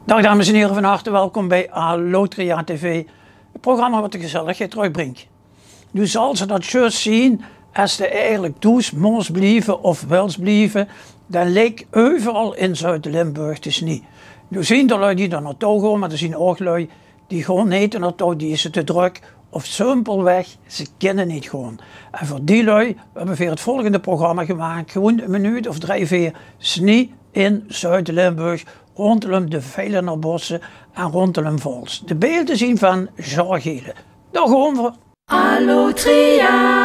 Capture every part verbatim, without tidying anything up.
Daag dames en hiere, van harte welkom bij Allotria TV, 't programma wat de gezelligheid trökbrink. Noe zals se dat zjus zien, es se eigelik thoes mós blieve of wils blieve, dan lik euveral in Zuid-Limburg de snie. Noe zien d'r lui die d'r naotouw goon, mer d'r zien ouch lui die goon neet naotouw, die is 't te drök of simpelweg, ze kinne neet goon. En veur die lui höbbe veer 't volgende programma gemaak, gewoen 'n minuut of drei, veer snie in Zuid-Limburg, róndjóm de Veilener Bosse en róndjóm Vols. De beelde zien van Jean Gelen. Dao goon v'r. Allotria.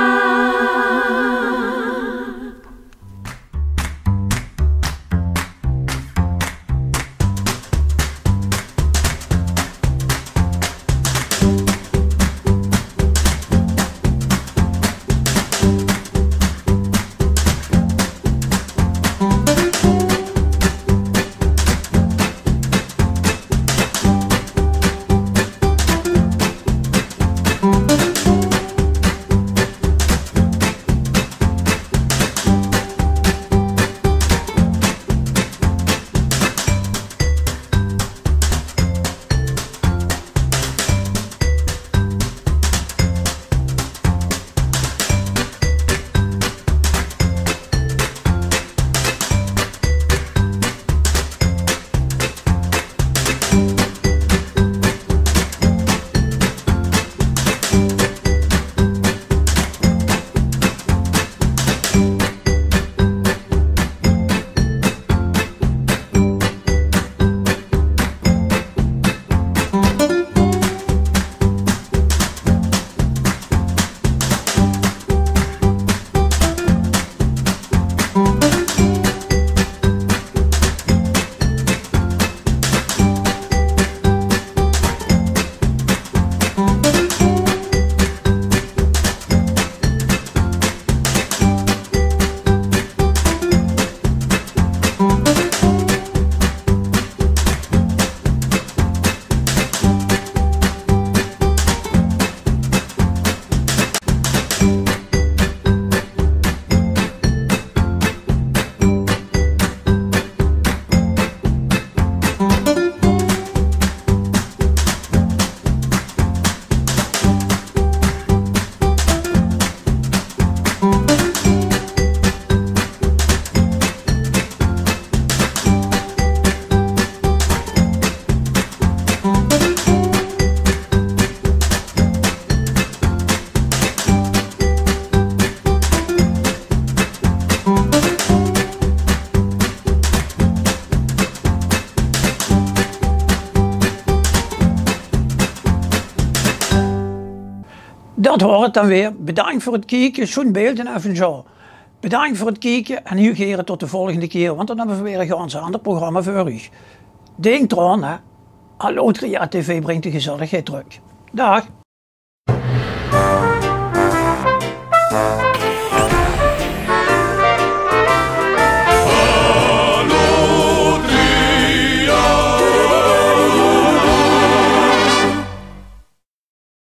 Dat waor 't dan weer. Bedaank veur 't kieke. Sjoen beelde en van Jean. Bedaank veur 't kieke en hiel gere tot de volgende kier, want dan höbbe v'r weer e gans ander programma veur uch. Dink d'raan, hè. Allotria TV brink de gezelligheid trök. Daag.